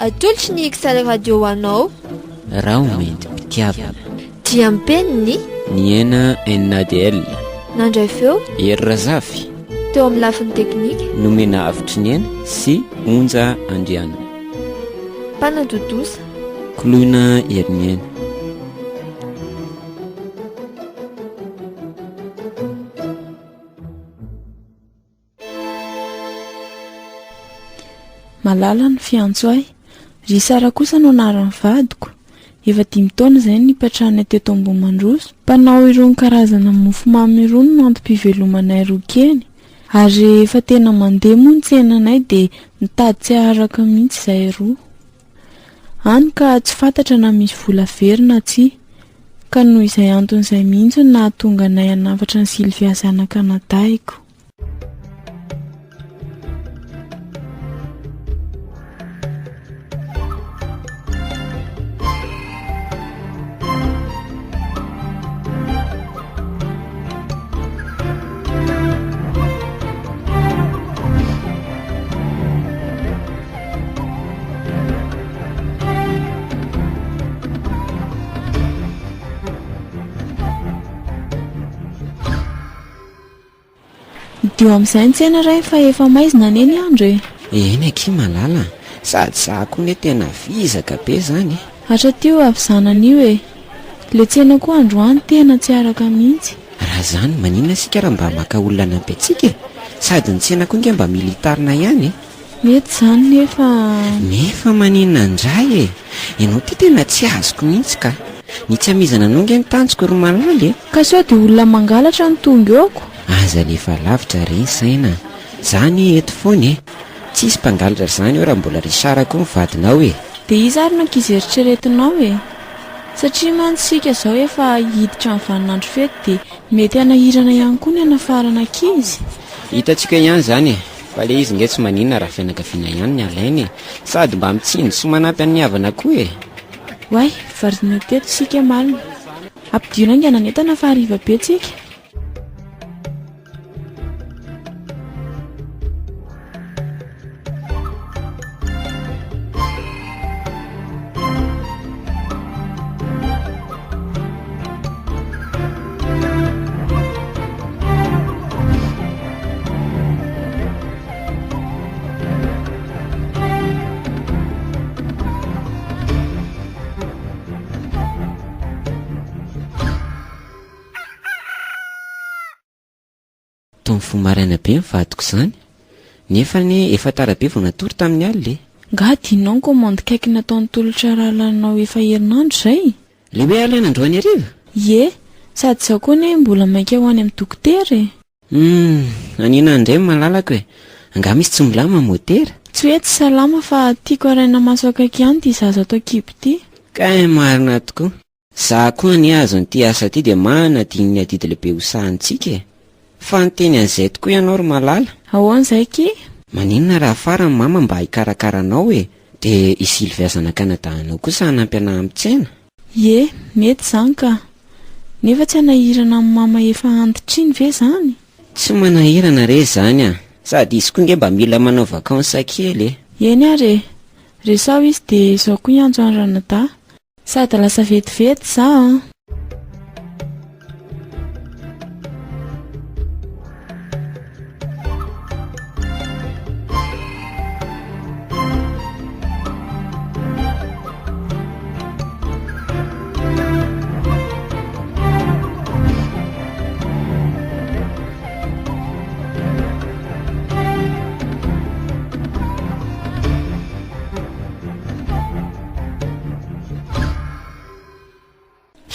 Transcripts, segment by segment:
Atolotry ny XL Radio ho anao. Raomendim-pitiavana. Diam-peniny. Ny aina NADL. Nandray feo. Hery Razafy. Teo amin'ny lafiny teknika. Nomena Avotry ny aina sy Onja Andriana. Mpanatontosa. Koloina Heriniaina. Malala no fiantso ahy. Ry Sara kosa no anaran'ny vadiko. Efa dimy taona izay no nipetrahanay teto Ambohimandroso. Mpanao irony karazana mofomamy irony no antom-pivelomanay roa kely. Ary rehefa tena mandeha moa ny tsenanay dia mitady tsy haharaka mihitsy izahay roa. Hany ka tsy fantatra na misy vola very na tsia. Ka noho izay antony izay mihitsy no nahatonga anay hanafatra an'i Sylvia zanak'anadahiko. Idio amin'izay ny tsena ray fa efa maizina anie ny andro e. Eny akia malala a! Sady za koa ne tena vizaka be zany e! Hatraty io havizanana io e! Le tsena koa androany tena tsy araka mihitsy. Raha zany maninona isika raha mba maka olona hanampy antsika e! Sady ny tsena koa nge mba mila hitarina ihany e! Mety izany nefa. Nefa maninona indray e! Ianao ity tena tsy azoko mihitsy ka! Ny tsy hamizana anao nge ny tanjoko ry Malala e! Ka sao dia olona mangalatra no tonga eo ko! Aza alefa lavitra re ny saina a! Za anie eto foana e! Tsisy mpangalatra izany eo raha mbola Richard koa ny vadinao e! Dia iza ary no ankizy eritreretinao e? Satria mantsy isika izao efa hiditra amin'ny vaninandro fety dia mety hanahirana ihany koa ny hanafarana ankizy. Hitantsika ihany izany e! Fa le izy nge tsy maninona raha fianakaviana ihany ny alaina e! Sady mba mitsinjo sy manampy an'ny havana koa e! Oay, variana teto isika marina. Ampidiro haingana ny entana fa hariva be tsika. Toa mifoha maraina be ny vadiko izany. Nefa anie efa tara be vao natory tamin'ny alina e. Nga adinonao ny commande cake nataon'i Tolotra rahalahinao efa herinandro izay? Le hoe alaina androany hariva? Ie, sady izaho koa anie mbola maika ho any amin'ny dokotera e. Humm, anina indray ny malalako e. Angaha misy tsy milama ny motera? Tsy hoe tsy salama fa tiako haraina maso akaiky ihany ity zaza ato an-kibo ity. Kay marina tokoa. Za koa anie azon'ity asa ity dia manadino ny adidy lehibe ho sahanintsika e! Fa niteny an'izay tokoa ianao ry Malala. Ahoana izay akia? Maninona raha farany mama mba hikarakara anao e! Dia i Sylvia zanak'anadahinao kosa hanampy anah amin'ny tsena? Ie, mety izany ka! Nefa tsy hanahirana an'i mama efa antitra iny ve izany? Tsy manahirana re izany an! Sady izy koa nge mba mila manao vacances kely e! Eny ary e! Resaho izy dia izao koa hiantso an'i ranadahy. Sady lasa vetivety za an!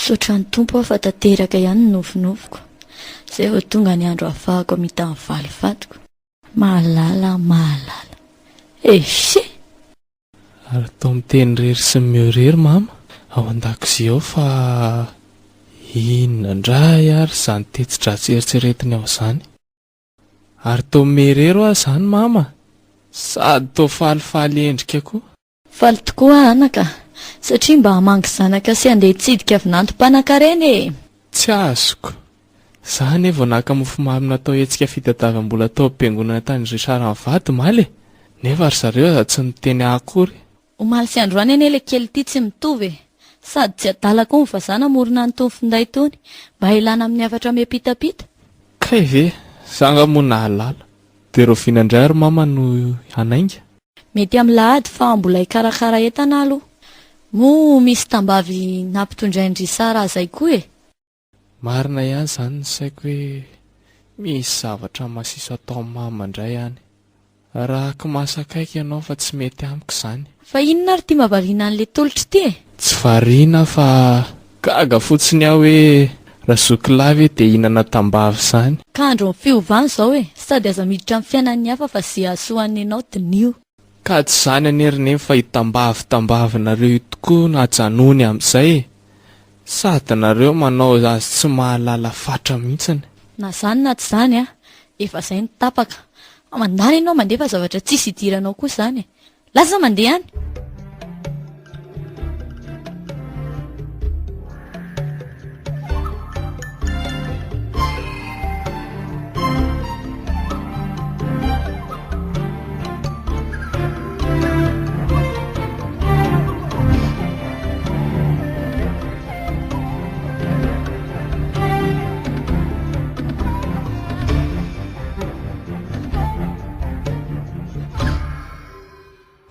Misaotra ny Tompo aho fa tanteraka ihany ny nofinofiko. Izay vao tonga ny andro ahafahako hamita ny valifatiko. Mahalala aho, mahalala. Ehe! Ary toa miteny irery sy mihorery mama ao an-dakozia ao fa inona indray ary izany teti-dratsy eritreretiny ao izany. Ary toa mihorery hoa izany mama sady toa falifaly endrika koa. Faly tokoa aho anaka satria mba hamangy zanaka sy handeha hitsidika vinanto mpanankarena e! Tsy azoko. Za anie vao naka mofomamy natao hetsika fitadiavam-bola tao am-piangonana tany Richard mivady omaly e! Nefa ry zareo aza tsy niteny ahy akory. Omaly sy androany anie le kely ity tsy mitovy e! Sady tsy adala koa ny vazaha namorona an'itony finday itony, mba ilana amin'ny hafatra miampitampita. Kay ve? Za nga moa nahalala. Dia rahoviana indray ary mama no hanainga? Mety amin'ny lahady fa mbola hikarakara entana aloha. Moa misy tambavy nampitondrain-dry Sarah zay koa e! Marina ihany izany ny saiko hoe misy zavatra masiso ataon'i mama indray any. Raha kimasy akaiky ianao fa tsy mety amiko izany. Fa inona ary ity mahavariana an'ilay tolotra ity e? Tsy variana fa gaga fotsiny aho hoe razoky lahy ve dia hihinana tambavy izany? Ka andron'ny fiovana izao e! Sady aza miditra amin'ny fiainan'ny hafa fa ze hahasoa an'ny anao diniho. Ka tsy izany anie ry neny fa io tambavy tambavinareo io tokoa no ajanony amin'izay e! Sady nareo manao azy tsy mahalala fatra mihitsiny. Na zany na tsy zany a, efa zay no tapaka. Fa mandany ianao mandefa zavatra tsisy idiranao koa zany e. Lasa mandeha any.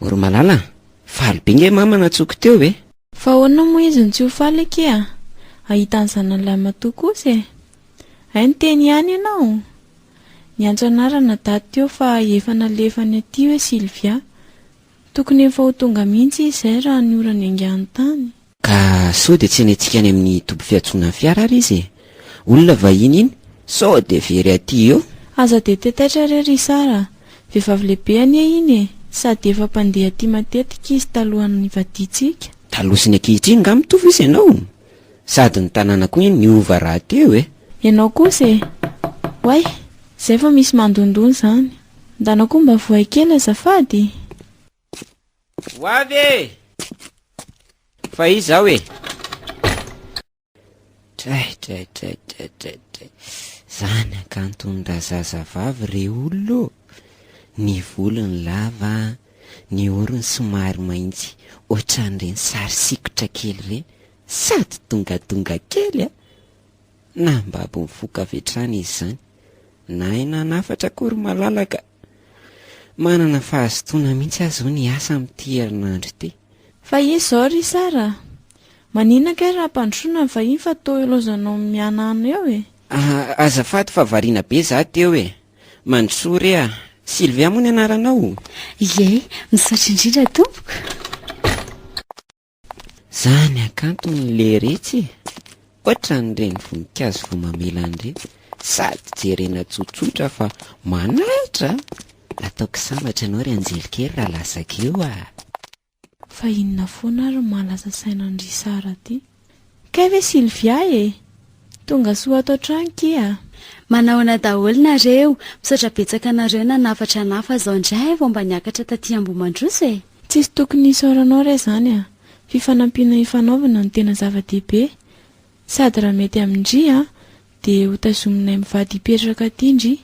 Ry malala a! Faly be nge mama natsoko teo e! Fa ahoana moa izy no tsy ho faly akia? Hahita ny zanany lahimatoa kosa e! Hay niteny ihany ianao? Niantso anarana daty teo fa efa nalefany aty hoe Sylvia. Tokony efa ho tonga mihitsy izy izay raha ny ora niaingàny tany. Ka sao dia tsy anetsika any amin'ny toby fiantsonan'ny fiara ary izy e? Olona vahiny iny, sao dia very aty eo? Aza dia tetaitra re ry Sara a! Vehivavy lehibe anie iny e! Sady efa mpandeha aty matetika izy talohan'ny nivadiantsika. Taloha sy ny ankehitriny nga mitovy izy ianao? Sady ny tanàna koa anie niova rahateo e! Ianao kosa e! Oay! Zay fa misy mandondona izany. Ndana koa mba vohay kely azafady! Ho avy e! Fa iza aho e? Tray tray tray tray tray tray. Zany hakanton-drazazavavy re olona ô! Ny volony lava, ny orony somary mahitsy ohatran'ireny sary sikotra kely ireny, sady dongadonga kely a! Nambabo ny foko avy hatrany izy izany. Nahay nanafatra akory malalaka. Manana fahazotoana mihitsy aho izao ny hiasa amin'ity herinandro ity. Fa iza izao ry Sara a? Maninona kay raha ampandrosoana ny vahiny fa toa ilaozanao mihanahana eo e? Azafady fa variana be za teo e! Mandrosoa re a! Sylvia moa ny anaranao? Ie, misaotra indrindra tompoko. Zany hakantony leretsy e! Ohatran'ireny voninkazo vao mamelana ireny, sady jerena tsotsotra fa manaitra a! Ataoko sambatra ianao ry anjely kely raha lasaka eo a! Fa inona foana ary no mahalasa saina an-dry Sara ty? Kay ve Sylvia e! Tonga soa ato an-trano ki a! Manahoana daholo nareo, misaotra betsaka anareo nanafatra anah fa zao ndray vao mba niakatra taty Ambohimandroso e! Tsisy tokony hisaoranao re zany a! Fifanampiana ifanaovana no tena zava-dehibe. Sady raha mety amin-dry a, dia ho tazominay mivady hipetraka aty ndry.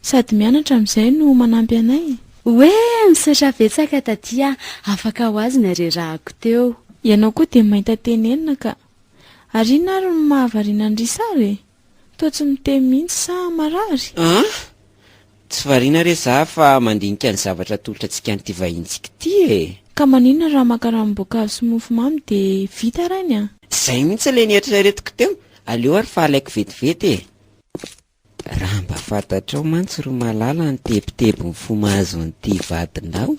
Sady mianatra amin'izay no manampy anay. Oe! Misaotra betsaka taty a! Afaka ho azy ny harerahako teo. Ianao koa dia mahita tenenina ka! Ary inona ary no mahavariana an-dry Sara e? Toa tsy miteny mihitsy sa marary? An! Tsy variana re za fa mandinika ny zavatra atolotra antsika an'ity vahintsika ity e! Ka maninona raha maka ranom-boankazo sy mofo mamy dia vita rainy a! Zay mihitsy ilay nieritreretiko teo, aleo ary fa alaiko vetivety e! Raha mba fantatrao mantsy ry malala ny tebitebin'ny fo mahazo an'ity vadinao.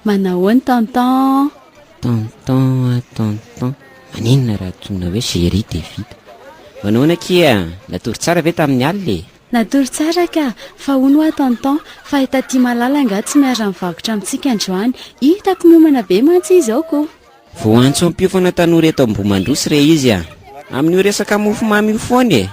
Manahoana tonton? Tonton a tonton, maninona raha antsoina hoe chérie dia vita. Manahoana akia? Natory tsara ve tamin'ny alina e? Natory tsara ka! Fa hono hoa tonton, fa i taty Malala angaha tsy miara-mivarotra amintsika androany? Hitako miomana be mantsy izy ao ko! Voaantso hampiofana tanora eto Ambohimandroso re izy a! Amin'io resaka mofomamy io foana e!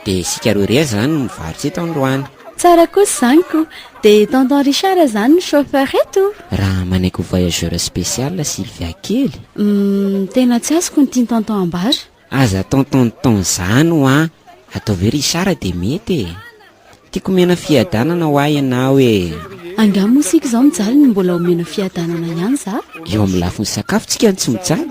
Dia isika roa irery izany no mivarotra eto androany. Tsara kosa izany ko! Dia tonton Richard izany no chauffeur eto? Raha manaiky ho voyageur spécial Sylvia kely? Humm, tena tsy azoko ny tian'i tonton ambara. Aza atao tonton zany hoa, ataovy hoe Richard dia mety e! Tiako omena fiadanana hoa ianao e! Angaha moa isika izao mijaly no mbola omena fiadanana ihany za? Eo amin'ny lafiny sakafo tsika no tsy mijaly,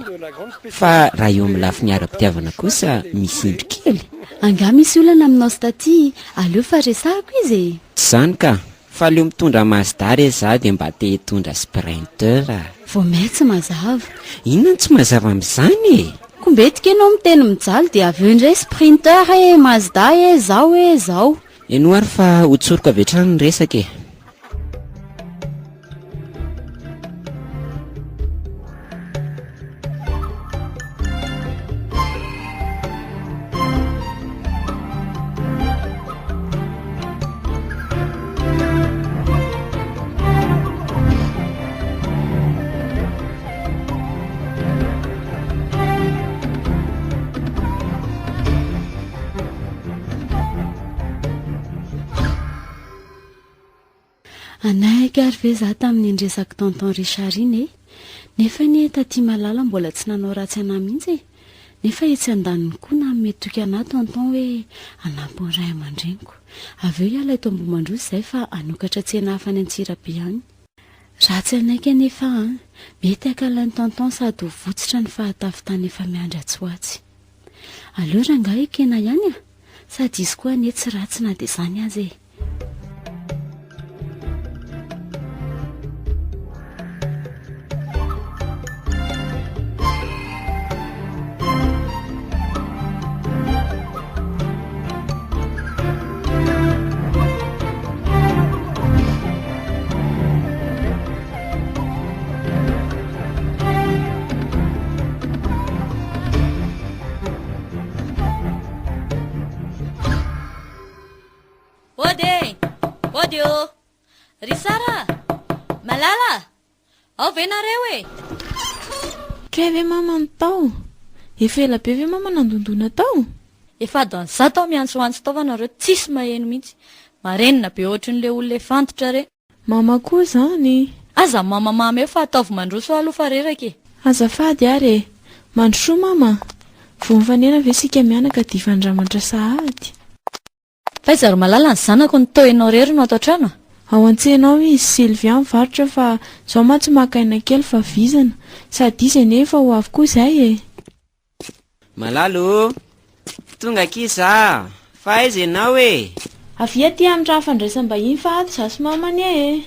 fa raha eo amin'ny lafiny ara-pitiavana kosa misy indro kely. Angaha misy olana aminao sy taty, aleo fa resahako izy e! Tsy izany ka! Fa aleo mitondra Mazda re za dia mba te hitondra Sprinter a! Vao may tsy mazava. Inona no tsy mazava amin'izany e? Ko mbetika ianao miteny mijaly dia avy eo indray Sprinter e, Mazda e, zao e, zao. Henoy ary fa ho tsoriko avy hatrany ny resaka e! Hanaiky ary ve za tamin'iny resak'i tonton Richard iny e? Nefa anie taty Malala mbola tsy nanao ratsy anah mihitsy e! Nefa etsy andaniny koa nanome toky anah tonton hoe hanampy ny ray aman-dreniko. Avy eo hiala eto Ambohimandroso izahay fa hanokatra tsena hafa any Antsirabe any. Raha tsy hanaiky anefa aho an, mety hankahalan'i tonton sady ho votsitra ny fahatafitany efa miandry atsy ho atsy. Aleo rangahy ekena ihany a! Sady izy koa anie tsy ratsy na dia izany aza e! Ody e! Ody ô! Ry Sara! Malala! Ao ve nareo e? Kay ve mama no tao? Efa ela be ve mama nandondona tao? Efa adiny zato aho miantsoantso tao fa nareo tsisy maheno mihitsy. Marenina be ohatrin'le olona efa antitra re. Mama koa zany. Aza mamamama eo fa ataovy mandroso aho aloha fa reraka e. Azafady ary e! Mandrosoa mama! Vao mifanena ve isika mianaka dia hifandramatra sahady? F'aiza ry malala ny zanako no toa ianao irery no ato an-trano a? Ao an-tsena ao izy, Sylvia mivarotra fa zao mantsy maka aina kely fa vizana. Sady izy anie efa ho avy koa izay e! Malala o! Tonga akia za! Fa aiza ianao e? Avia aty amin'ny trano fandraisam-bahiny fa ato za sy mama anie e!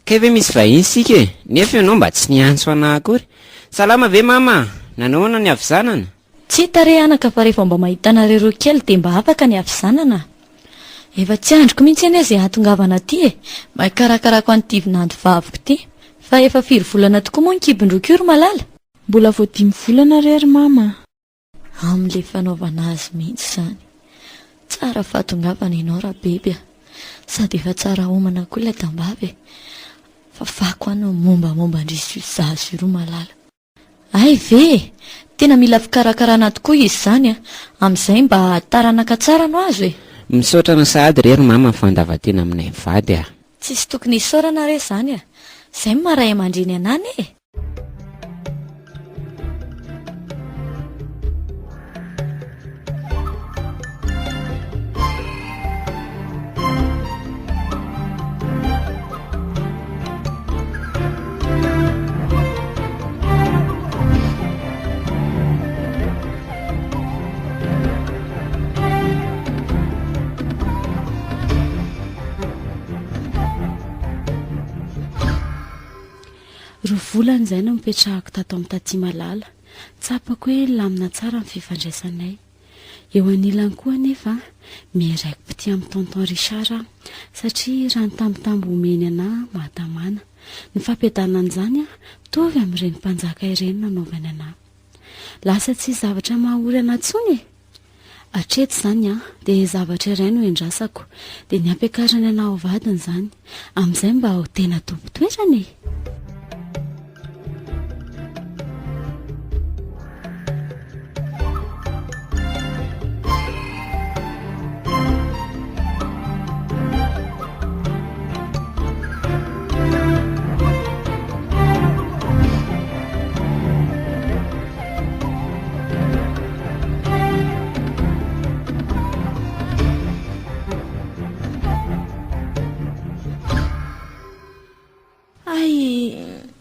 Kay ve misy vahiny isika e? Nefa ianao mba tsy niantso anah akory. Salama ve mama? Nanao ahoana ny havizanana? Tsy hita re anaka fa rehefa mba mahita anareo roa kely dia mba afaka ny havizanana a! Efa tsy andriko mihitsy anie izay hahatongavana aty e! Mba hikarakarako an'ity vinanto vaviko ity. Fa efa firy volana tokoa moa ny kibon-droky io ry malala? Mbola vao dimy volana re ry mama a! Amin'ilay fanaovana azy mihitsy izany. Tsara fahatongavana ianao Rabeby a! Sady efa tsara homana koa ilay tambavy e! Fafako any ny mombamomba an-dry zaza io ry malala. Hay ve e! Tena mila fikarakarana tokoa izy izany a! Amin'izay mba taranaka tsara no azo e! Misaotra anao sahady re ry mama ny fandavan-tena aminay mivady a! Tsisy tokony hisaorana re izany a! Izay no maha ray aman-dreny anah anie e! Roa volana izay no nipetrahako tato amin'i Taty Malala. Tsapako hoe nilamina tsara ny fifandraisanay. Eo anilany koa anefa, miha-raiki-pitia amin'i Tonton Richard aho, satria raha ny tambitamby omeny anà mahatamàna. Ny fampiadanana izany, mitovy amin'ireny mpanjaka ireny nanaovany anà. Lasa tsy zavatra maha ory anà intsony e! Hatreto izany an, dia zavatra iray no endrasako, dia ny hampiakarany anà ho vadiny izany. Amin'izay mba ho tena tompon-toerana e! Ay,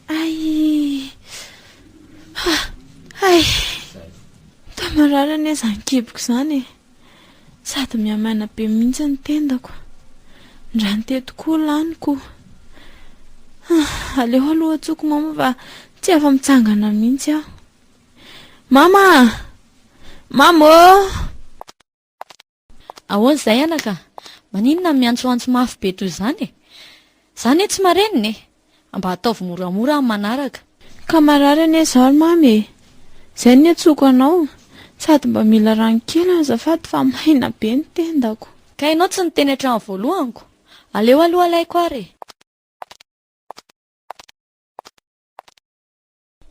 ay, ah, ay, toa marary anie izany kiboko izany e. Sady mihamaina be mihitsy ny tendako. Ny rano teto koa laniko. Ah, aleo aloha antsoiko mama fa tsy afa-mitsangana mihitsy aho. Mama! Mama ô! Ahoana izay anaka? Maninona no miantsoantso mafy be toy izany e? Za anie tsy marenina e! Mba ataovy moramora amin'ny manaraka. Ka marary anie izaho ry Mamy e! Izay no niantsoako anao. Sady mba mila rano kely aho azafady fa maina be ny tendako. Ka ianao tsy niteny hatramin'ny voalohany ko! Aleo aloha alaiko ary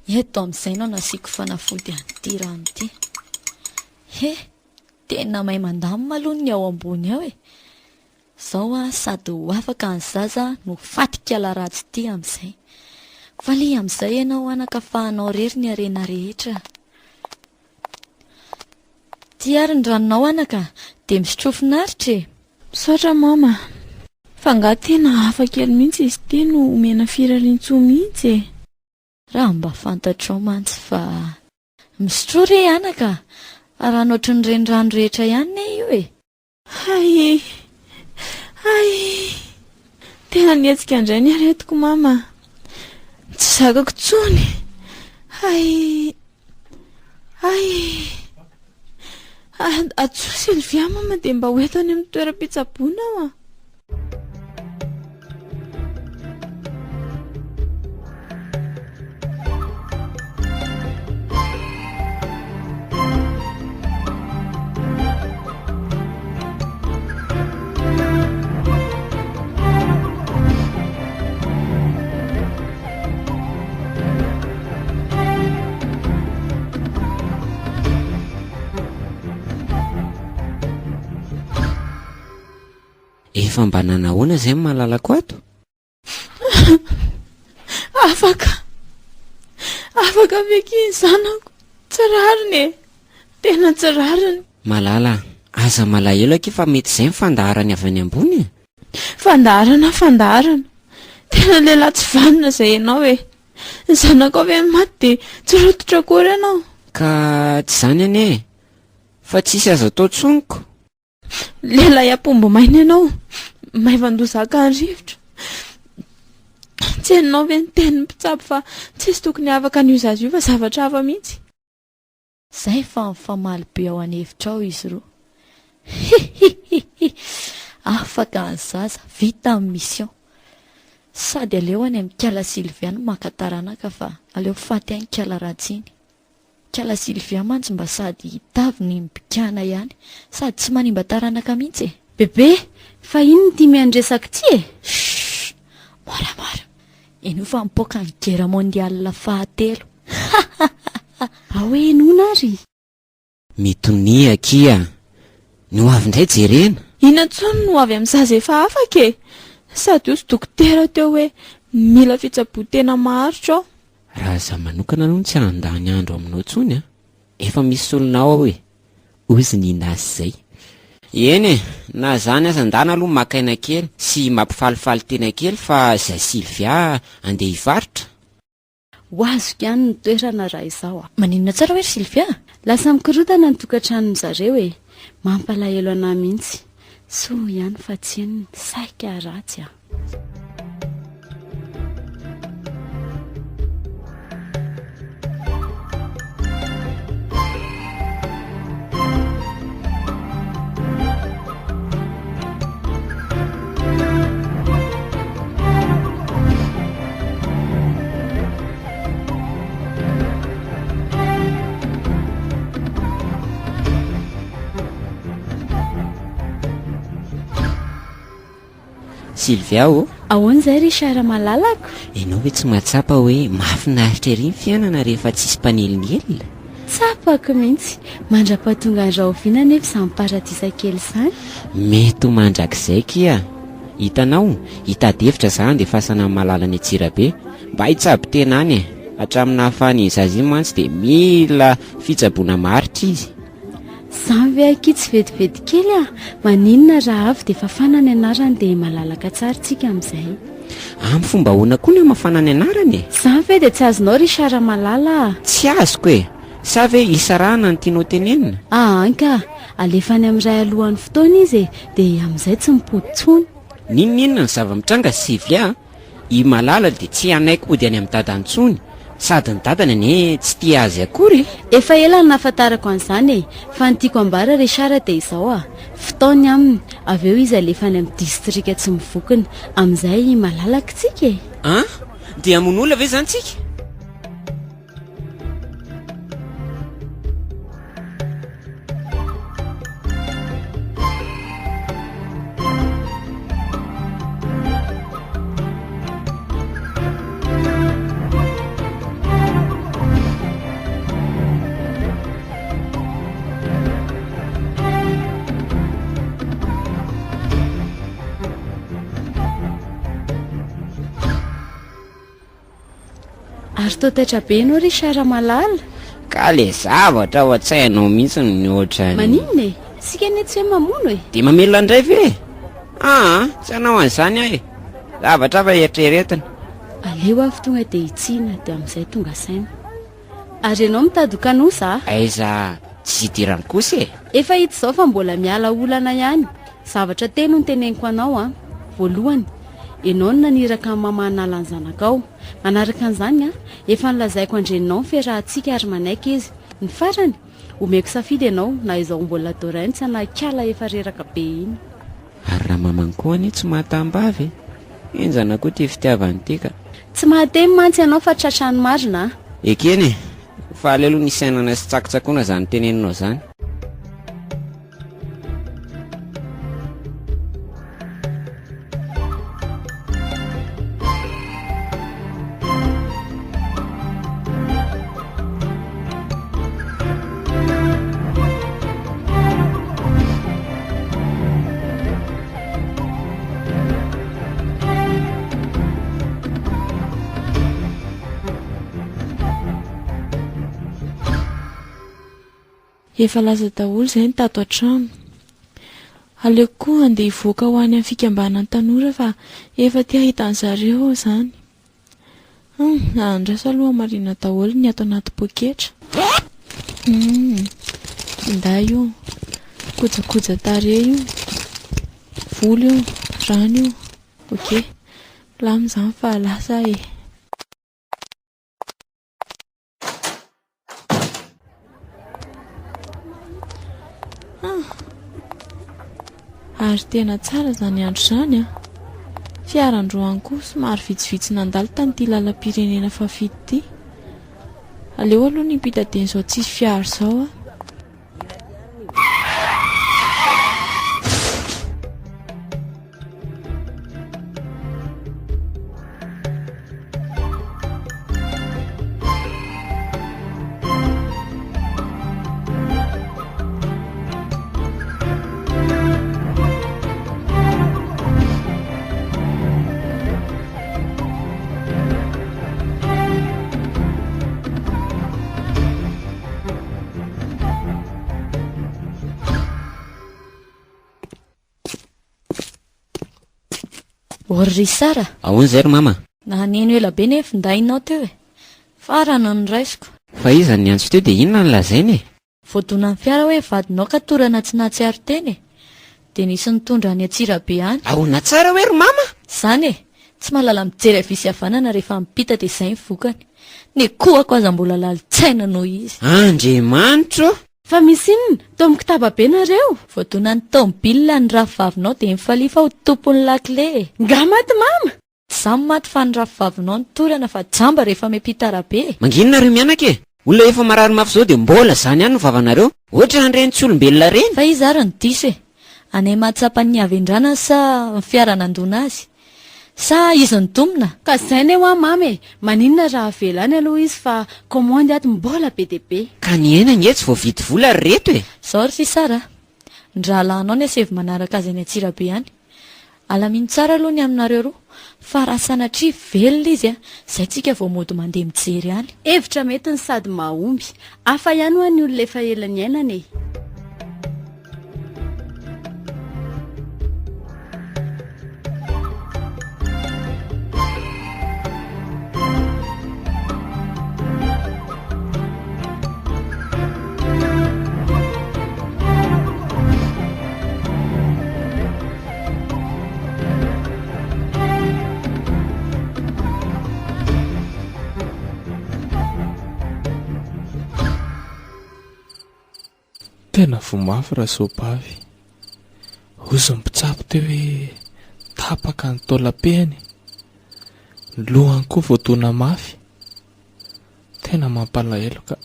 e! Eto amin'izay no nasiako fanafody an'ity rano ity. He! Tena mahay mandamina aloha ny ao ambony ao e! Zao an, sady ho afaka ny zaza no faty kala ratsy ity amin'izay. Falia amin'izay ianao anaka fa anao irery ny harena rehetra. Ity ary ny ranonao anaka, dia misotroa finaritra e! Misaotra mama a! Fa angaha tena hafa kely mihitsy izy ity no omena firariantsoa mihitsy e! Raha mba fantatrao mantsy fa. Misotroa re anaka a! Rano ohatry ny renirano rehetra ihany ne io e! Hay! Hay! Tena nihetsika indray ny aretiko mama a! Tsy zakako intsony! Hay! Hay! Antsoy Sylvia mama dia mba ho eto any amin'ny toeram-pitsaboana aho a! Efa mba nanahoana izay ny malalako ato? Afaka. Afaka ve akia ny zanako? Tsy rariny e. Tena tsy rariny. Malala, aza malahelo akia fa mety izay ny fandaharany avy any ambony e. Fandaharana fandaharana. Tena lehilahy tsy vanona izay ianao e. Ny zanakao ve maty dia tsy rototra akory ianao? Ka tsy izany anie e. Fa tsisy azo atao intsony ko. Lehilahy ampombo maina ianao, maivan-doza haka ny rivotra. Tsy henonao ve ny tenin'ny mpitsabo fa tsisy tokony afaka an'io zaza io fa zavatra hafa mihitsy. Zay fa mifamaly be ao an'efitra ao izy roa. Hihihihi! Afaka ny zaza, vita ny mission. Sady aleo any amin'i Kala Sylvia no maka taranaka fa aleo faty any Kala ratsy iny. Kala Sylvia mantsy mba sady tavy ny mibikana ihany sady tsy manimba taranaka mihitsy e! Bebe, fa inona ity miandresaka ity e? Shh! Moramora! Henoy fa mipoaka ny guerre mondiale fahatelo! Hahahaha! Ao hoe henoina ary! Mitonia akia! Ny ho avy indray jerena! Inona intsony no avy amin'ny zaza efa afaka e? Sady hozy dokotera teo hoe mila fitsaboan-tena maharitra aho. Raha izaho manokana aloha no tsy handany andro aminao intsony an! Efa misy solonao ao e! Hozy Nina izay. Eny e! Na izany aza ndana aloha maka aina kely sy mampifalifaly tena kely fa izay Sylvia andeha hivarotra. Ho azoko ihany ny toerana raha izaho a. Maninona tsara hoe ry Sylvia? Lasa mikorontana ny tokantranon'ny zareo e! Mampalahelo anah mihitsy. Soa ihany fa tsy henony, saika ratsy a. Sylvia ô! Ahoana izay Richard malalako? Ianao ve tsy mahatsapa hoe mahafinaritra ery ny fiainana rehefa tsisy mpanelingelina? Tsapako mihitsy! Mandra-pahatonga ny rahoviana anefa izany paradisa kely izany? Mety ho mandrakizay kia! Hitanao, hitady hevitra za handefasana an'i Malala any Antsirabe, mba hitsabo tena any e! Hatramin'ny nahafahan'iny zaza iny mantsy dia mila fitsaboana maharitra izy. Zany ve akia tsy vetivety kely a! Maninona raha avy dia fafana ny anarany dia malalaka tsara tsika amin'izay. Amin'ny fomba ahoana koa ny hamafana ny anarany e? Zany ve dia tsy azonao ry Richard malala a! Tsy azoko e! Sa ve hisarahana no tianao tenenina? Aa ka! Alefa any amin'ny ray alohan'ny fotoana izy e! Dia amin'izay tsy mipody intsony. N'inon'inona ny zava-mitranga Sylvia a! I Malala dia tsy hanaiky hody any amin'i dadany intsony, sady ny dadany anie tsy tia azy akory e! Efa ela no nahafantarako an'izany e! Fa ny tiako ambara Richard dia izao a! Fitaony aminy, avy eo izy alefa any amin'ny distrika tsy mivokona, amin'izay malalaka tsika e! An! Dia hamono olona ve izany tsika? Ary toa taitra be ianao ry Richard malala. Ka le zavatra ao an-tsainao mihitsy no ohatran'ny. Maninona e? Isika anie tsy hoe mamono e. Dia mamelona indray ve? Aa, tsy hanao an'izany aho e. Zavatra hafa eritreretina. Aleo avy tonga dia hitsiana dia amin'izay tonga saina. Ary ianao mitady ho kanosa a? Aiza, tsy idirany kosa e. Efa hita izao fa mbola miala olana ihany. Zavatra telo no teneniko anao an. Voalohany, ianao no naniraka an'i mama hanala ny zanakao. Manaraka an'izany an, efa nolazaiko an-dreninao ny fiarahantsika ary manaiky izy. Ny farany, omeko safidy ianao na izao mbola Dorentz na ikala efa reraka be iny. Ary raha mamany koa anie tsy mahataham-bavy e! Henjana koa ity fitiavana ity ka. Tsy mahateny mantsy ianao fa tratran'ny marina a! Ekena e! Faly aloha ny hisainana sy tsakotsakoana izany teneninao izany. Efa lasa daholo izay ny tato an-trano. Aleoko koa handeha hivoaka ho any amin'ny fikambanan'ny tanora fa efa te hahita an-zareo aho izany. Hum, andraso aloha hamarina daholo ny ato anaty poketra. Hum, finday io, kojakoja tarehy io, volo io, rano io. Ok, milamina izany fa lasa aho e. Ah. Ary tena tsara izany andro izany an! Fiara androany koa somary vitsivitsy nandalo tamin'ity lalam-pirenena fahafito ity. Aleo aloha ny hiampita dieny izao tsisy fiara izao aho. Ô ry Sara! Ahoana izay ry mama? Naneno ela be nefa findainao teo e! Farany no noraisiko. Fa iza no niantso teo dia inona no lazainy e? Voadonan'ny fiara hoe vadinao ka torana tsy nahatsiaro tena e! Dia nisy nitondra any Antsirabe any. Ahoana tsara hoe ry mama? Izany e! Tsy mahalala mijery havia sy havanana rehefa mipita dia izay ny vokany. Ny kohako aza mbola lalin-tsaina noho izy. Andriamanitro ô! Fa misy inona? Toa mikitaba be nareo? Voadonan'ny tômôbila ny rafivavinao dia mifalia fa ho tompon'ny lakile e! Nga maty mama? Tsy za no maty fa ny rafivavinao no torana fa jamba rehefa miampita arabe e! Mangina nareo mianaka e! Olona efa marary mafy zao dia mbola zany ihany no vavanareo? Ohatran'ireny tsy olombelona ireny! Fa iza ary no diso e? Anay mahatsapa ny havendranany sa ny fiara nandona azy? Sa izy no domina? Ka zay ne hoa mama e! Maninona raha avela any aloha izy fa commande ato mbola be dia be. Ka ny hena ange tsy voavidy vola ry reto e! Zao ry Risara a! Ny rahalahinao ny asaivo manaraka azy any Antsirabe any. Alamino tsara aloha ny aminareo roa fa raha sanatria velona izy a, zay tsika vao mody mandeha mijery any. Hevitra mety ny sady mahomby. Hafa ihany hoa ny olona efa ela niainana e! Tena voa mafy Rasoabavy. Hozy ny mpitsabo teo hoe tapaka ny taolam-pehiny. Ny lohany koa voadona mafy. Tena mampalahelo ka.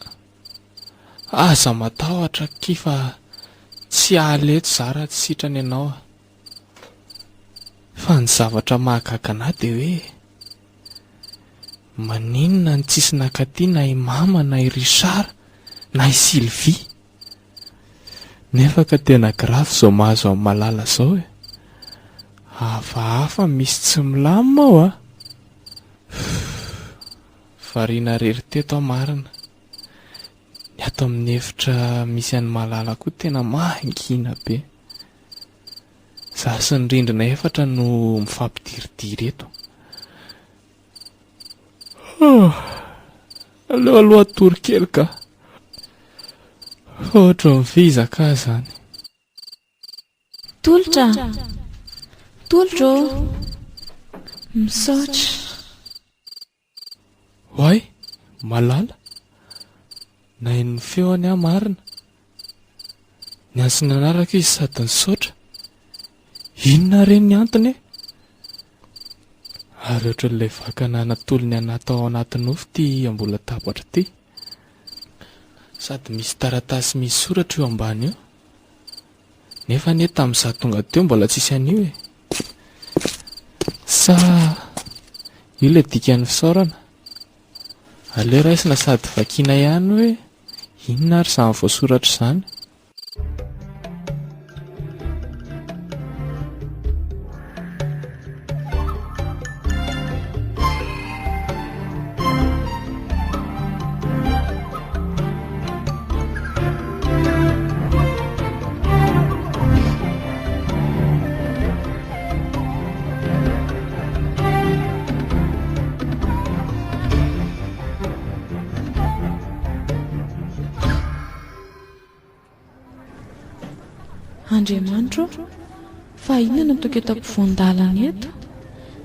Aza matahotra akia fa tsy hiala eto za raha tsy sitrana ianao a. Fa ny zavatra mahagaga anah dia hoe maninona no tsisy nakaty na i Mama na i Richard na i Sylvie? Nefa ka tena grave izao mahazo an'i Malala izao e. Hafahafa misy tsy milamina ao a. Variana rery teto aho marina. Ny ato amin'ny efitra misy an'i Malala koa tena mangina be. Za sy ny rindrina efatra no mifampidiridiry eto. Aleo aloha hatory kely ka. Fa ohatran'ny vizaka aho izany. Tolotra a! Tolotra ô! Misaotra. Oay! Malala! Naheno ny feony aho marina. Niantso ny anarako izy sady nisaotra. Inona re ny antony e? Ary ohatran'ilay vakana natolony anà tao anaty nofy ity amboletabatra ity. Sady misy taratasy misy soratra io ambany io. Nefa anie tamin'izaho tonga teo mbola tsisy an'io e. Sa io ilay dikan'ny fisaorana? Aleo raisina sady vakiana ihany hoe inona ary izany voasoratra izany. Andriamanitro ô, fa inona no ataoko eto ampovoan-dalana eto,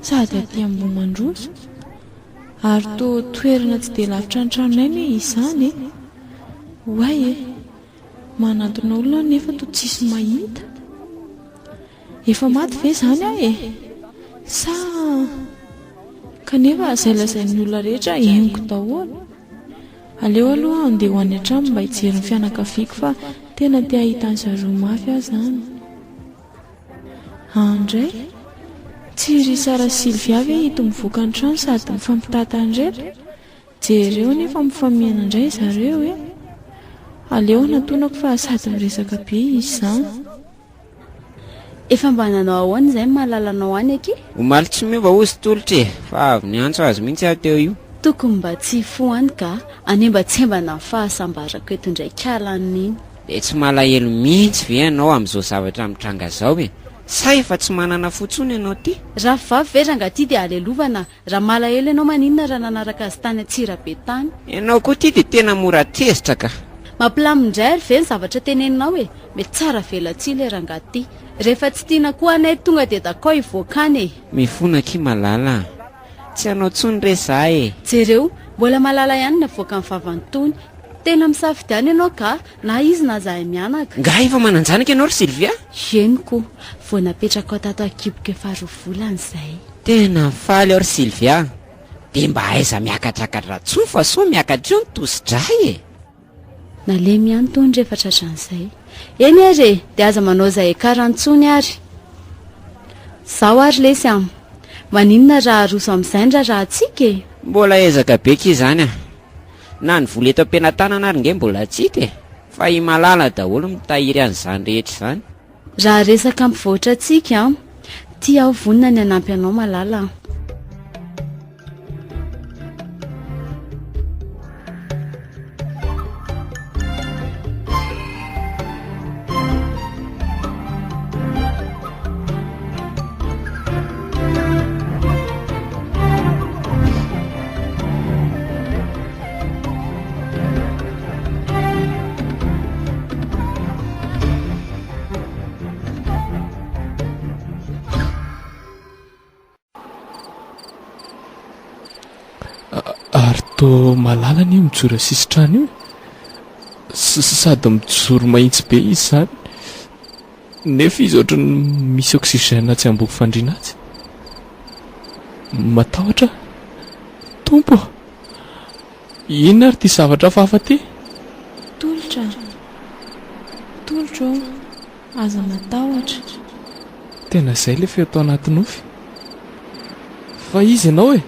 sady aty Ambohimandroso? Ary toa toerana tsy dia lavitra ny tranonay anie izany e! Oay e! Manantona olona aho nefa toa tsisy mahita. Efa maty ve izany aho e? Sa. Kanefa izay lazain'ny olona rehetra henoko daholo. Aleo aloha aho handeha ho any an-trano mba hijery ny fianakaviako fa tena te hahita an-zareo mafy aho izany. An ndray? Tsy ry Sara sy Sylvia ve ito mivoaka ny trano sady mifampitantana ireto? Jereo anie fa mifamihana indray zareo e! Aleo anatonako fa sady miresaka be izy izany. Efa mba nanao ahoana izay ny malalanao any akia? Omaly tsy miova hozy Tolotra e! Fa avy niantso azy mihitsy aho teo io. Tokony mba tsy hifoha any ka, hanembatsembana ny fahasambarako eto indray kala an'iny. Dia tsy malahelo mihitsy ve ianao amin'izao zavatra mitranga izao e? Sa efa tsy manana fo intsony ianao ity? Raha vavy ve rangaha ity dia alelovana Raha malahelo ianao maninona raha nanaraka azy tany Antsirabe tany? Ianao koa ity dia tena mora tezitra ka. Mampilamina indray ary ve ny zavatra teneninao e? Mety tsara velatsihy ilay rangahy ity. Rehefa tsy tiana koa anay tonga dia dakao hivoaka any e! Mifona akia Malala a! Tsy hanao tsony re za e! Jereo, mbola malala ihany ny avoakan'ny vavany tony. Tena misafidiana ianao ka, na izy na zahay mianaka. Nga efa manan-janaka ianao ry Sylvia? Eny ko, vao napetrako tato an-kiboko efa roa volana izay. Tena faly aho ry Sylvia, dia mba aiza miakatrakatra tsony fa soa miakatra eo ny tosi-drà e! Nalemy ihany tony rehefa tratran'izay. Eny ary e, dia aza manao izay écart intsony ary. Zao ary lesy an! Maninona raha aroso amin'izay ny raharahantsika e? Mbola ezaka be ki izany a! Na ny vola eto am-pelatanana ary nge mbola tsy hita e! Fa i Malala daholo mitahiry an'izany rehetra izany. Raha resaka hampivoatra antsika an! Ty aho vonona ny hanampy anao Malala an! Ary toa malala anie mijoro eo sisin-trano io e. Sady mijoro mahitsy be izy izany. Nefa izy ohatran'ny misy oxygène atsy ambony fandriana atsy. Matahotra aho. Tompo ô! Inona ary ity zavatra hafahafa ity? Tolotra a! Tolotra ô! Aza matahotra. Tena izay ilay feo tao anaty nofy. Fa iza ianao e?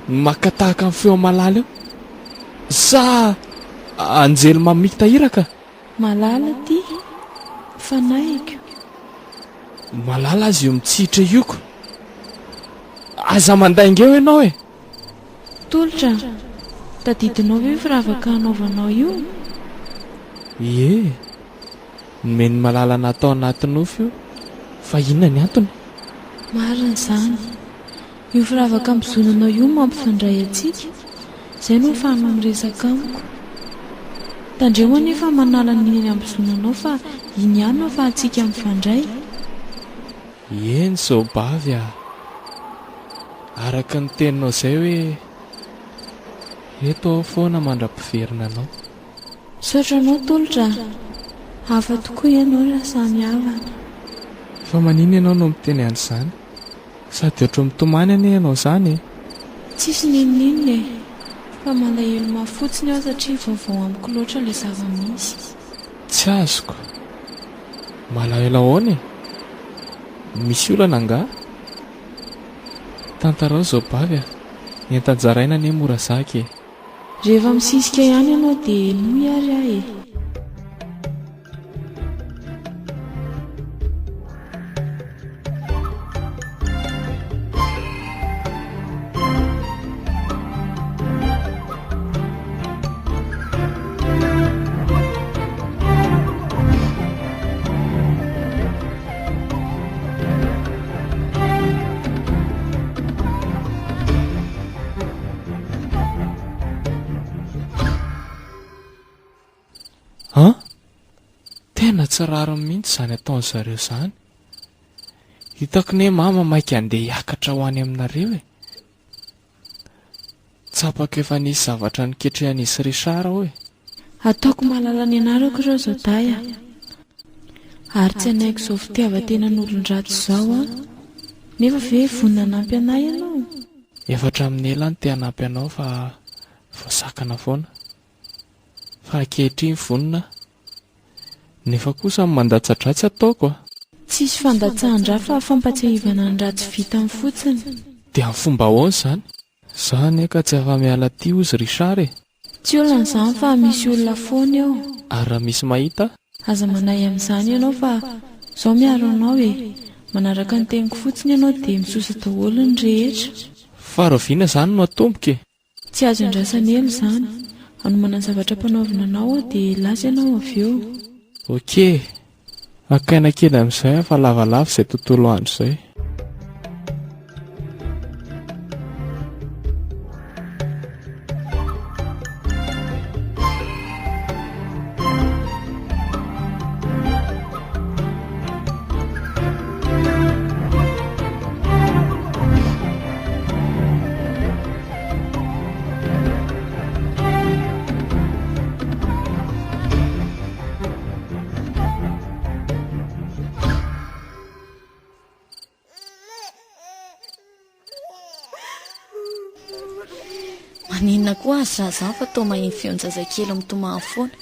No maka tahaka ny feo Malala io? Sa anjely mamita iraka? Malala ty, fanahiko. Malala aza io mitsihitra io ko. Aza mandainga eo ianao e! Tolotra, tadidinao ve io firavaka anaovanao io? Ie, nomen'i Malala anah tao anaty nofy io, fa inona ny antony? Marina izany. Io firavaka ambozonanao io mampifandray antsika, izay no ahafahanao miresaka amiko. Tandremo anefa manala ny eny ambozonanao fa iny ihany no ahafahantsika mifandray. Eny Zaobavy a! Araka ny teninao izay hoe eto aho foana mandra-piverina anao. Misaotra anao Tolotra a! Hafa tokoa ianao raha samy havana. Fa maninona ianao no miteny an'izany? Sady ohatry ny mitomany anie ianao izany e! Tsisy n'inon'inona e! Fa malahelo mafy fotsiny aho satria vaovao amiko loatra ilay zava-misy. Tsy azoko. Malahelo ahoana e? Misy olana angaha? Tantarao Zaobavy a! Ny entan-jaraina anie mora zaka e! Rehefa misisika ihany ianao dia henoy ary aho e! An! Tena tsy rariny mihitsy izany ataon-dry zareo izany. Hitako ne mama maika andeha hiakatra ho any aminareo e. Tsapako efa nisy zavatra niketrehan'izy Richard ao e. Ataoko mahalala ny anarako ireo zaodahy a! Ary tsy hanaiky izao fitiavan-tenan'olon-dratsy izao aho. Nefa ve vonona hanampy anah ianao? Efa hatramin'ny ela aho no te hanampy anao fa voasakana foana. Fa ankehitriny vonona aho. Nefa kosa ny mandatsa-drà tsy ataoko a! Tsisy fandatsahan-drà fa fampatsiahivana ny ratsy vitany fotsiny. Dia amin'ny fomba ahoana izany? Za anie ka tsy afa-miala aty hozy Richard e! Tsy olana izany fa misy olona foana eo. Ary raha misy mahita? Aza manahy amin'izany ianao fa zao miaro anao e! Manaraka ny teniko fotsiny ianao dia misosa daholo ny rehetra. Fa rahoviana izany no atomboka e? Tsy azo iandrasana ela izany. Hanomana ny zavatra ampanaovina anao aho dia hilaza ianao avy eo. Ok. Haka aina kely amin'izay aho fa lavalava izay tontolo andro izay. Maninona koa azy raha izany fa toa maheno feon-jazakely mitomany foana.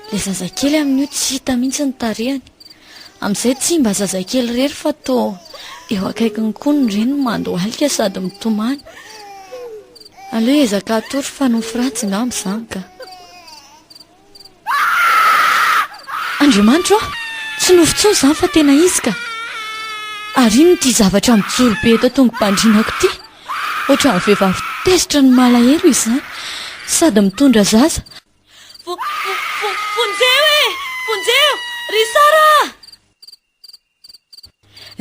Ilay zazakely amin'io tsy hita mihitsy ny tarehiny. Amin'izay tsy mba zazakely irery fa toa Eo akaikiny koa ny reniny mandohalika sady mitomany. Aleo hiezaka hatory fa nofy ratsy angamba izany ka. Andriamanitro a! Tsy nofy intsony izany fa tena izy ka! Ary inona ity zavatra mijoro be eto an-tongo-pandrinako ity? Ohatran'ny vehivavy tezitra no malahelo izany sady mitondra zaza. Vonjeo e! Vonjeo! Richard a!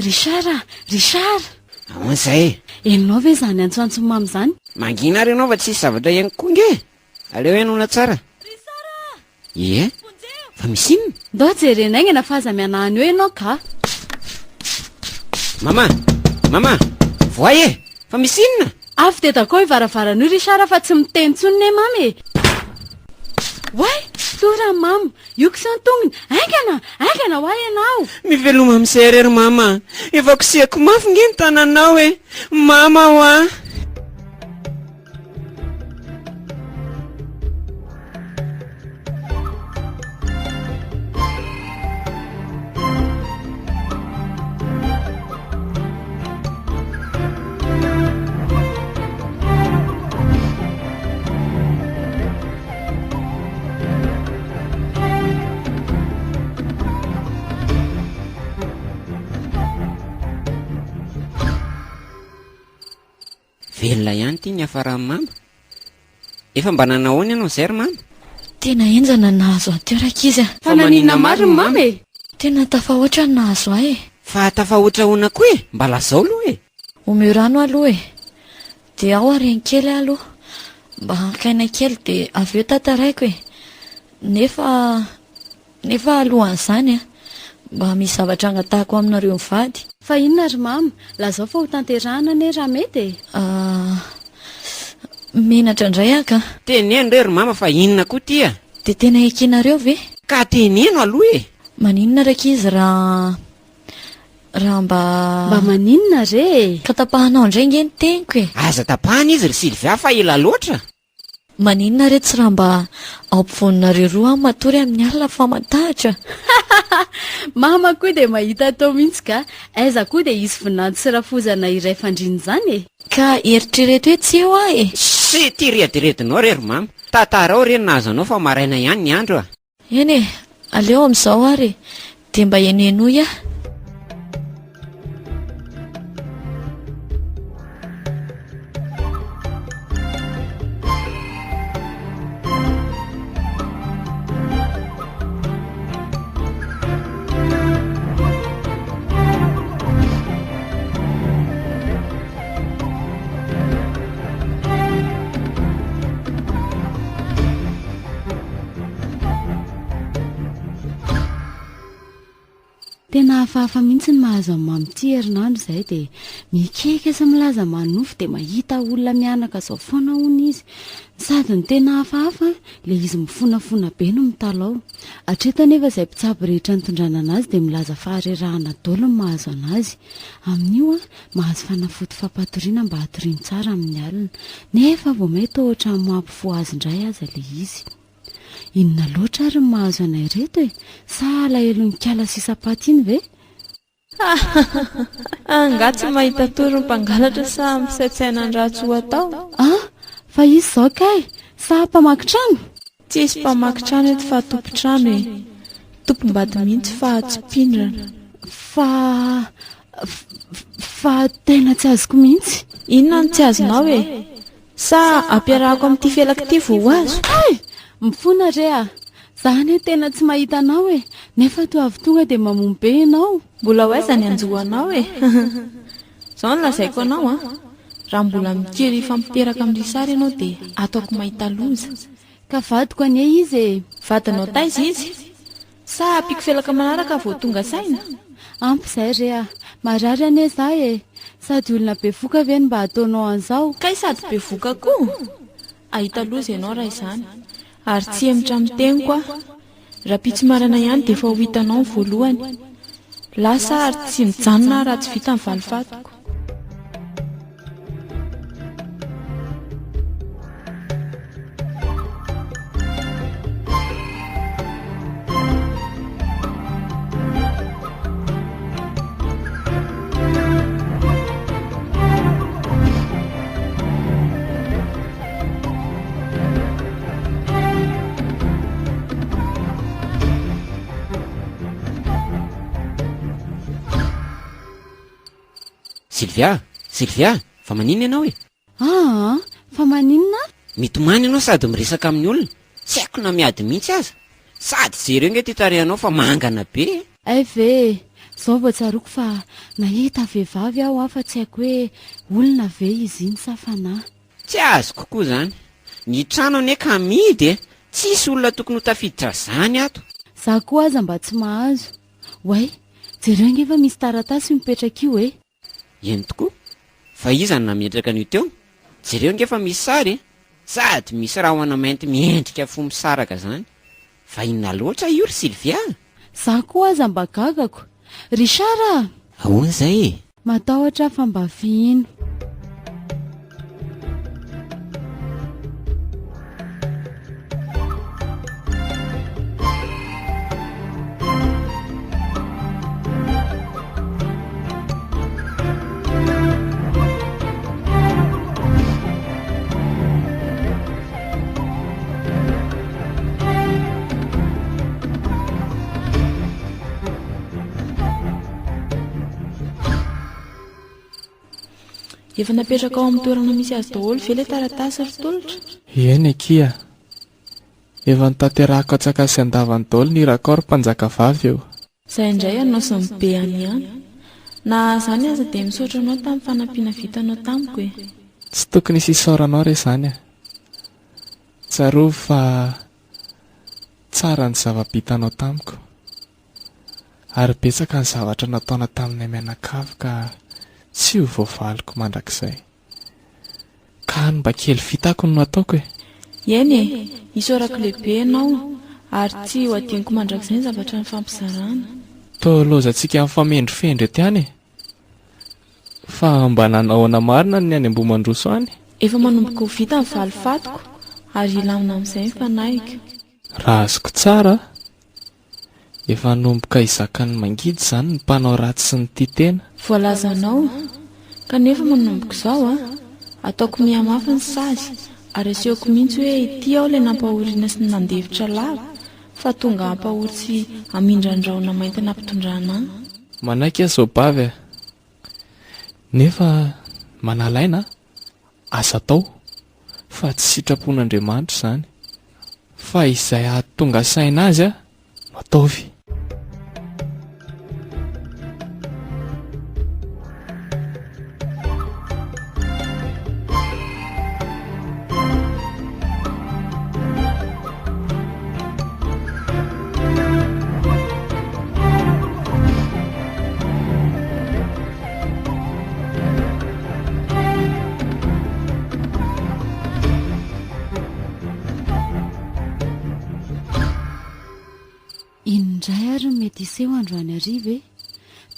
Richard a! Richard! Ahoana izay e? Henonao ve izany antsoantson'i Mamy izany? Mangina ary ianao fa tsisy zavatra henoko koa nge! Aleo henoina tsara. Ie, fa misy inona? Ndao jerena haingana fa aza mihanahana eo ianao ka! Mama! Mama! Voay e! Fa misy inona? Avy dia dakao io varavarana io Richard fa tsy miteny intsony ne Mamy e! Oay! Tora Mamy! Io kisa ny tongony! Haingana! Haingana hoa ianao! Miveloma amin'izay re ry Mama a! Efa kosehiko mafy nge ny tananao e! Mama hoa! Velona ihany ity niafaran'i Mama. Efa mba nanahoana ianao izay ry Mama? Tena henjana ny nahazo ahy teo rankizy a! Fa maninona marina Mama e? Tena tafahoatra ny nahazo ahy e! Fa tafahoatra ahoana koa e? Mba lazao aloha e! Omeo rano aloha e! Dia ao aoriany kely aho aloha mba haka aina kely dia avy eo tantaraiko e! Nefa, nefa alohan'izany an, mba misy zavatra angatahako aminareo mivady. Fa inona ry mama? Lazao fa ho tanterahana anie raha mety e! Ah, menatra indray aho ka! Teneno re ry mama fa inona koa ity a! Dia tena ekenareo ve? Ka teneno aloha e! Maninona rankizy raha Raha mba. Mba maninona re e? Ka tapahanao indray nge ny teniko e! Aza tapahana izy ry Sylvia fa ela loatra. Maninona re tsy raha mba ao ampovoaninareo roa aho matory amin'ny alina fa matahotra? Mama koa dia mahita atao mihitsy ka! Aiza koa dia hisy vinanto sy rafozana iray fandriana izany e! Ka eritrereto hoe tsy eo aho e! Sy ity rediredinao re ry mama! Tantarao re ny nahazo anao fa maraina ihany ny andro a! Eny e, aleo amin'izao ary e, dia mba henohenoy aho. Tena hafahafa mihitsy ny mahazo an'i Mamy ity herinandro izay dia mikeka sy milaza manofy dia mahita olona mianaka izao foana hono izy. Sady ny tena hafahafa ilay izy mifonafona be no mitalao. Hatreto anefa izay mpitsabo rehetra nitondrana anazy dia milaza faharerahana daholo ny mahazo anazy. Amin'io an, mahazo fanafody fampatoriana mba hatoriany tsara amin'ny alina. Nefa vao may toa ohatran'ny mampifoha azy indray aza ilay izy. Inona loatra ary ny mahazo anay ireto e? Sa alahelon'i Kala sy Sapaty iny ve? Angaha tsy mahita tory ny mpangalatra sa misaintsaina ny ratsy ho atao? An! Fa izy izao kay? Sa mpamaky trano? Tsisy mpamaky trano eto fa tompon-trano e! Tompom-bady mihitsy fa tsy mpindrana. Fa. Fa tena tsy azoko mihitsy. Inona no tsy azonao e? Sa ampiarahako amin'ity felaka ity vao ho azo? Hay! Mifona re a! Za anie tena tsy mahita anao e! Nefa toa avy tonga dia mamono be ianao. Mbola ho aiza ny hanjo anao e! Izao no lazaiko anao an! Raha mbola mikiry hifampiteraka amin'i Richard ianao dia ataoko mahita loza. Ka vadiko anie izy e! Vadinao taiza izy? Sa ampiako felaka manaraka vao tonga saina? Ampy izay re a! Marary anie za e! Sady olona bevoka ve no mba ataonao an'izao? Kay sady bevoka koa? Hahita loza ianao raha izany. Ary tsy hihemotra amin'ny teniko aho. Rahampitso maraina ihany dia efa ho hitanao ny voalohany. Lasa aho ary tsy mijanona aho raha tsy vita ny valifatiko. Sylvia! Sylvia! Fa maninona ianao e? Aa! Fa maninona? Mitomany ianao sady miresaka amin'ny olona, tsy haiko na miady mihitsy aza. Sady jereo nge ity tarehinao fa mangana be e! Hay ve e! Izao vao tsaroako fa nahita vehivavy aho an fa tsy haiko hoe olona ve izy iny sa fanahy. Tsy azoko koa izany. Ny trano anie ka amidy e! Tsisy olona tokony ho tafiditra zany ato. Za koa aza mba tsy mahazo. Oay! Jereo ange fa misy taratasy mipetraka io e! Eny tokoa! Fa iza no nametraka an'io teo? Jereo ange fa misy sary e! Sady misy rahona mainty miendrika fo misaraka zany. Fa inona loatra io ry Sylvia a? Za koa aza mba gagako. Richard a! Ahoana izay e? Matahotra aho fa mba fihino. Efa napetraka ao amin'ny toerana misy azy daholo ve ilay taratasy ry Tolotra? Eny akia. Efa notanterahako antsakany sy andavany daholo ny irakao ry mpanjakavavy ô. Zay indray ianao sy ny be any ihany. Na zany aza dia misaotra anao tamin'ny fanampiana vitanao tamiko e. Tsy tokony hisy hisaoranao re izany a. Tsarovy fa tsara ny zava-bitanao tamiko. Ary betsaka ny zavatra nataona taminay mianakavy ka tsy ho voavaliko mandrakizay. Ka ny mba kely vitako no ataoko e! Eny e! Isaorako lehibe ianao ary tsy ho adinoko mandrakizay ny zavatra nifampizarana. Toa lozantsika mifamendrofendro eto ihany e! Fa mba nanao ahoana marina ny any Ambohimandroso any? Efa manomboka ho vita ny valifatiko ary hilamina amin'izay ny fanahiko. Raha azoko tsara, Efa hanomboka hizaka ny mangidy izany ny mpanao ratsy sy ny tia tena. Voalazanao, kanefa manomboka izao an, ataoko mihamafy ny sazy ary asehoko mihitsy hoe ity aho ilay nampahoriana sy nandefitra lava fa tonga hampahory sy hamindra ny rahona mainty nampitondrana ahy. Manaiky aho Zobavy a! Nefa manala aina aza atao fa tsy sitrapon'Andriamanitra izany. Fa izay hahatonga saina azy no ataovy. Inona indray ary no mety hiseho androany hariva e?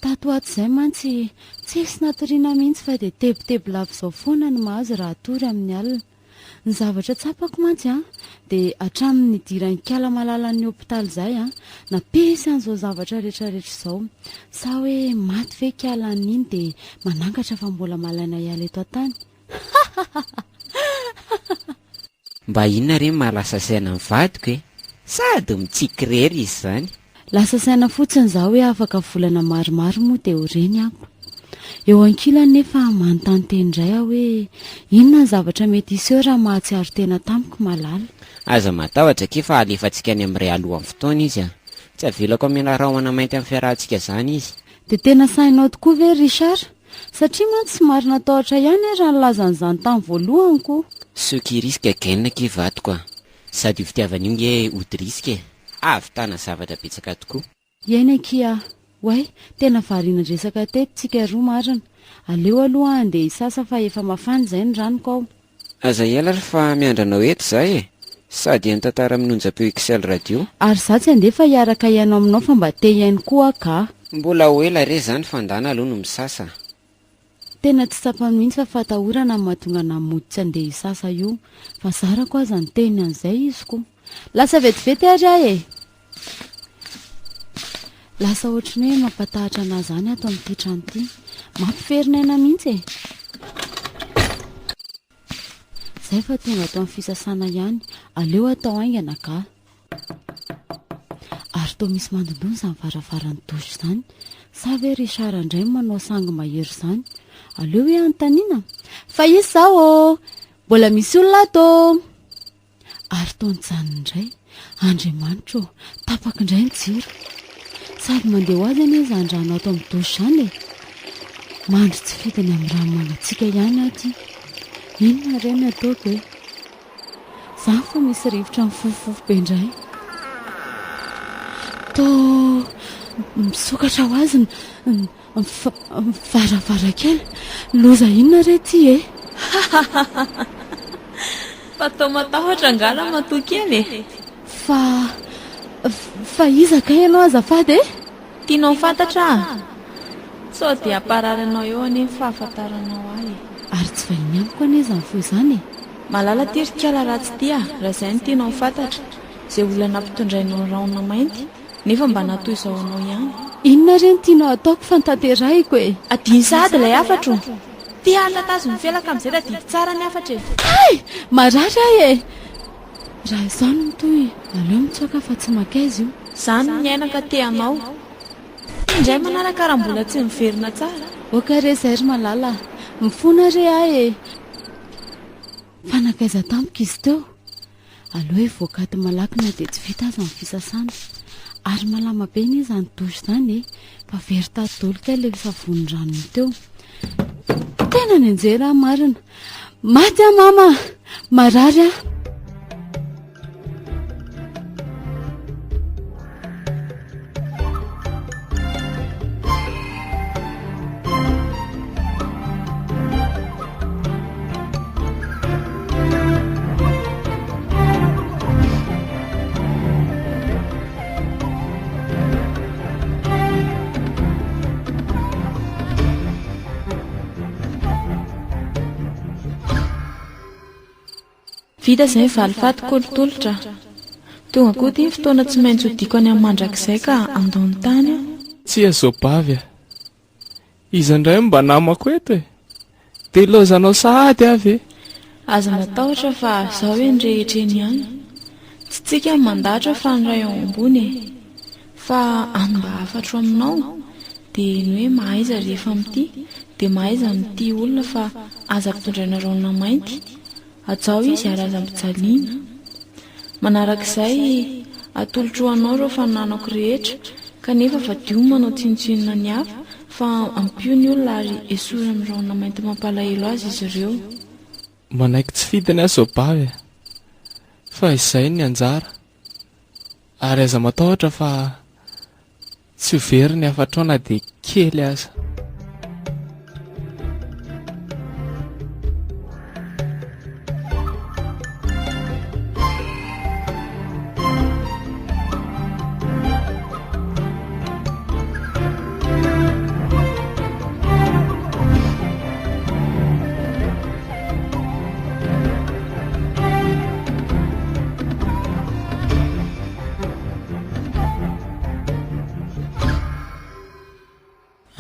Tato ho ato izay mantsy tsisy natoriana mihitsy fa dia tebiteby lava izao foana no mahazo raha hatory amin'ny alina. Ny zavatra tsapako mantsy an, dia hatramin'ny nidiran'i Kala malalan'ny hopitaly izay an, nampisy an'izao zavatra rehetra rehetra izao. Sa hoe maty ve Kala an'iny dia manangatra fa mbola malaina hiala eto an-tany? Hahahaha! Mba inona re ny maha lasa saina ny vadiko e? Sady mitsiky irery izy izany. Lasa saina fotsiny za hoe afaka volana maromaro moa dia ho reny aho. Eo ankilany nefa manontany tena indray aho hoe inona ny zavatra mety hiseho raha mahatsiaro tena tamiko Malala. Aza matahotra akia fa alefantsika any amin'ny Ray alohan'ny fotoana izy a! Tsy avelako hamela rahona mainty amin'ny fiarahantsika izany izy. Dia tena sahinao tokoa ve ry Richard? Satria mantsy somary natahotra ihany aho raha nilaza an'izany tamin'ny voalohany ko. Ceux qui risquent gagnent akia vadiko a! Sady io fitiavana io nge ody risque e! Ahavitana zavatra betsaka tokoa. Eny akia a! Oay, tena variana resaka teto tsika roa marina. Aleo aloha aho handeha hisasa fa efa mafana izay ny ranoko ao. Aza ela ry fa miandry anao eto za e! Sady haino tantara amin'ny onjam-peo XL radio. Ary za tsy handeha fa hiaraka hihaino aminao fa mba te hihaino koa aho ka. Mbola ho ela re zany fa ndana aloha no misasa. Tena tsy tsapany mihitsy fa fatahorana no mahatonga anah mody tsy handeha hisasa io fa zarako aza niteny an'izay izy ko. Lasa vetivety ary aho e! Lasa ohatry ny hoe mampatahotra anah zany ato amin'ity trano ity. Mampiferin'aina mihitsy e! Zay fa tonga ato amin'ny fisasana ihany, aleo atao haingana ka. Ary toa misy mandondona izany varavaran'ny douche izany. Sa ve Richard indray no manao sangy mahery izany? Aleo hoe anontaniana. Fa iza izao ô? Mbola misy olona ato ô? Ary toa nijanona indray. Andriamanitra ô! Tapaka indray ny jiro. Sady mandeha ho azy anie izany rano ato amin'ny douche izany e! Mandry tsy fidiny amin'ny rano mangatsiaka ihany aho ity. Inona re no ataoko e? Izany fa misy rivotra mifofofofo be indray. Toa misokatra ho azy ny Varavarankely, loza inona re ity e? Fa toa matahotra angaha ramatoa kely e? Fa, fa iza kay ianao azafady e? Tianao ho fantatra aho? Sao dia hamparary anao eo anie ny fahafantaranao ahy e. Ary tsy vahiny amiko anie izany feo izany e. Malala ity ry kala ratsy ity a, raha izay no tianao ho fantatra. Izay olona nampitondrainao rahona mainty. Nefa mba natoy izao anao ihany. Inona re no tianao hataoko fa notanterahiko e? Adino sahady ilay hafatro. Ty ary tatazo ny felaka amin'izay tadidy tsara ny hafatra e. Hay! Marary aho e! Raha izao no mitohy, aleo mitsoaka fa tsy mankaiza io. Izany ny aina ka te hanao. Ty indray manaraka raha mbola tsy miverina tsara. Ok re izay ry malala a! Mifona re aho e! Fa nankaiza tampoka izy teo? Aleo hivoaka ato malaky na dia tsy vita aza ny fisasana. Ary malama be anie izany douche izany e! Fa very tato daholo kay ilay savony ranony teo. Tena nianjera aho marina. Maty aho mama a! Marary aho. Vita izay ny valifaty kolotolotra. Tonga koa ity ny fotoana tsy maintsy hodiako any amin'ny mandrakizay ka handao ny tany aho. Tsia Zobavy a! Iza indray no mba namako eto e? Dia ilaozanao sahady aho ve? Aza matahotra fa zaho eny rehetra eny ihany. Tsy tsika no mandahatra fa ny Ray ao ambony e. Fa any mba hafatro aminao dia ny hoe mahaiza rehefa mitia dia mahaiza mitia olona fa aza ampitondraina raona mainty. Hajao izy ary aza ampijaliana. Manarak'izay, atolotro ho anao ireo fananako rehetra, kanefa fadio ny manao tsinontsinona ny hafa, fa ampio ny olona ary esory amin'ny rahona mainty mampalahelo azy izy ireo. Manaiky tsy fidiny aho Zobavy a! Fa izay ny anjara. Ary aza matahotra fa tsy ho very ny hafatrao na dia kely aza.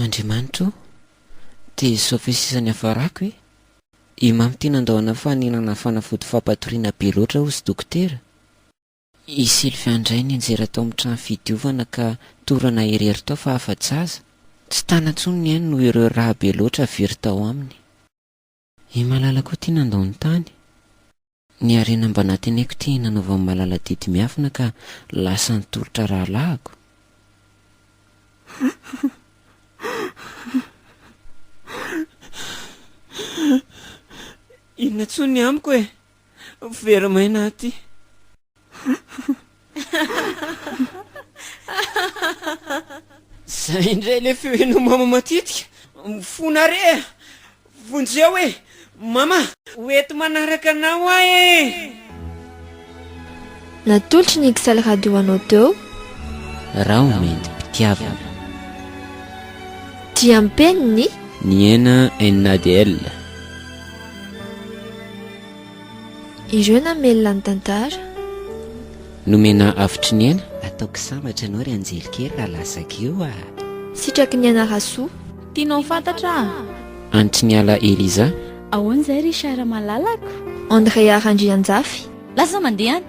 Andriamanitra o, dia izao ve sisa niafarako e? I Mamy ity nandao anah fa nihinana fanafody fampatoriana be loatra hozy dokotera. I Sylvia indray nianjera tao amin'ny trano fidiovana ka torana irery tao fa afa-jaza. Tsy tana intsony ny ainy noho ireo rà be loatra very tao aminy. I Malala koa ity nandao ny tany. Ny harena mba nantenaiko ity nanaovan'i Malala didy miafina ka lasa nitolotra rahalahiko. Inona intsony ny amiko e? Very maina aty. Zay indray le feo heno mama matetika. Mifona re e! Vonjeo e! Mama! Ho eto manaraka anao aho e! Natolotry ny Excel Radio anao teo. Raomendim-pitiavana. Diam-peniny. Ny aina NADL. Ireo namelona ny tantara. Nomena avotry ny aina. Ataoko sambatra ianao ry anjely kely raha lasako eo a! Sitraky ny aina Rasoa. Tianao ho fantatra a! Anitriniala Eliza. Ahoana izay ry Richard malalako? Andrea Randrianjafy. Lasa mandeha any.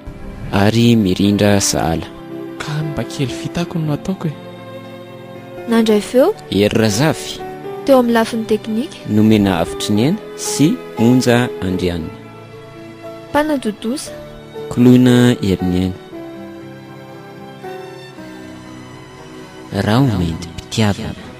Ary mirindra sahala. Ka ny mba kely vitako no nataoko e! Nandray feo. Hery Razafy. Teo amin'ny lafiny teknika. Nomena Avotriniaina sy Onja Andrianina. Mpanatontosa. Koloina Heriniaina. Raomentim-pitiavana.